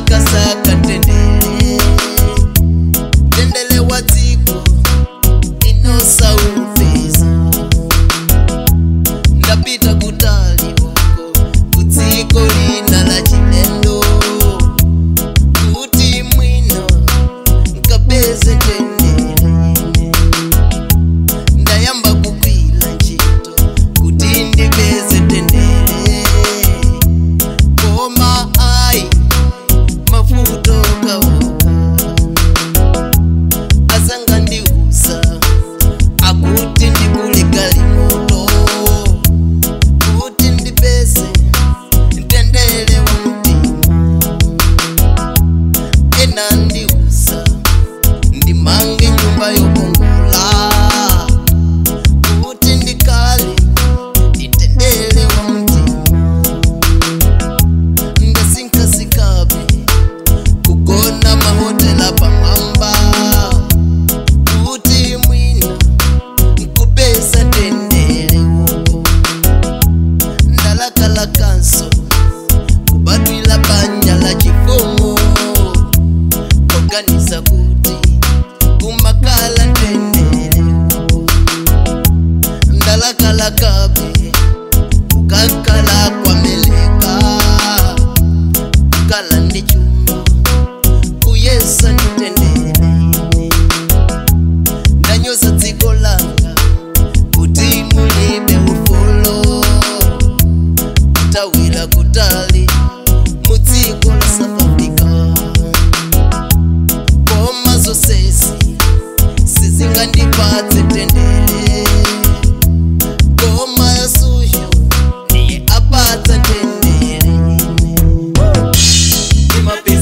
Kusaka tendele, tendele wa dziko inosaupeza. Ndapita kutali uko kudziko lina la chilendo, kuti mwina nkapeze tendele. Ndayamba kukwila ntchito kuti ndipeze tendele, koma ayi mavuto kauka. Azanga ndiuza akuti ndikulekali moto kuti ndipeze mtendere wa mtima. Ena ndiuza ndimange nyumba yokongola kuti ndikale nditendere wa mtima. Ndasinkhasikabe kugona mahotela pamwamba kuti mwina nkupeza tendere uko. Ndalakalakanso kubadwila banja la chifumu, koganiza kuti kumakala ntendere uko. Ndalakalakabe kukakala kwameleka, kukala ndi chuma kuyesa nditendere. Ndanyoza dziko langa kuti mulibe ufulu, kutawira kutali mudziko la South Africa. Koma zonsezi sizingandipatse tendere, koma Yesuyo ndiye apatsa tendere. Ndimapita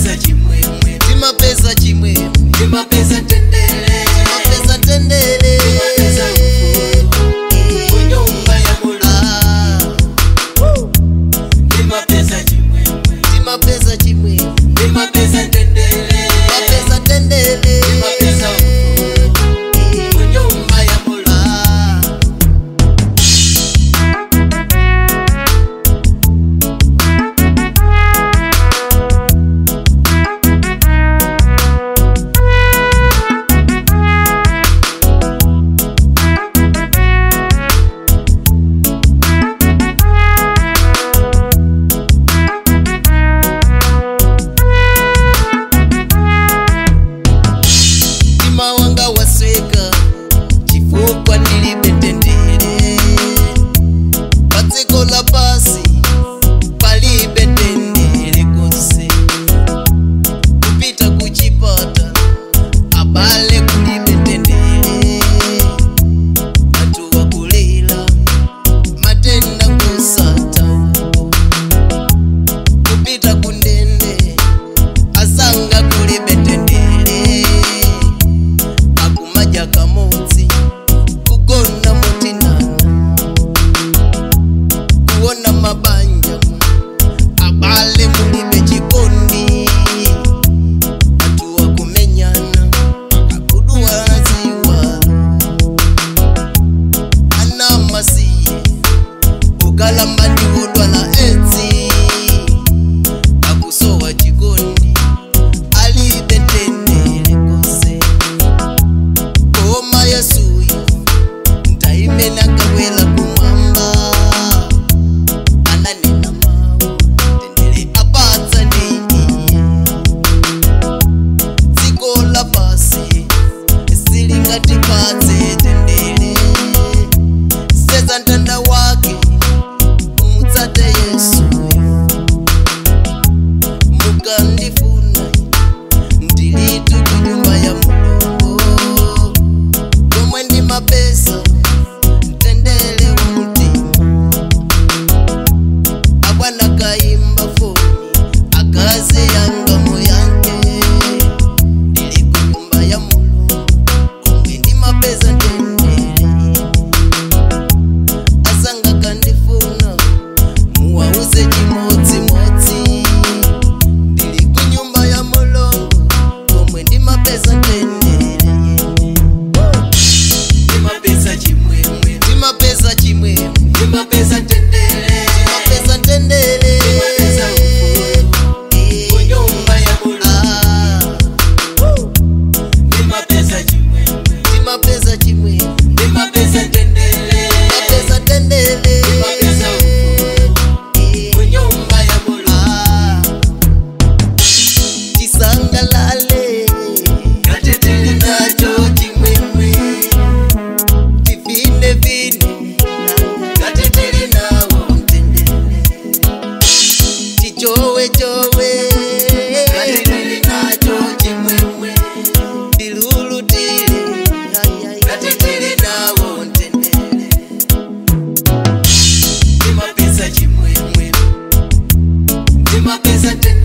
Ndimapeza tendere.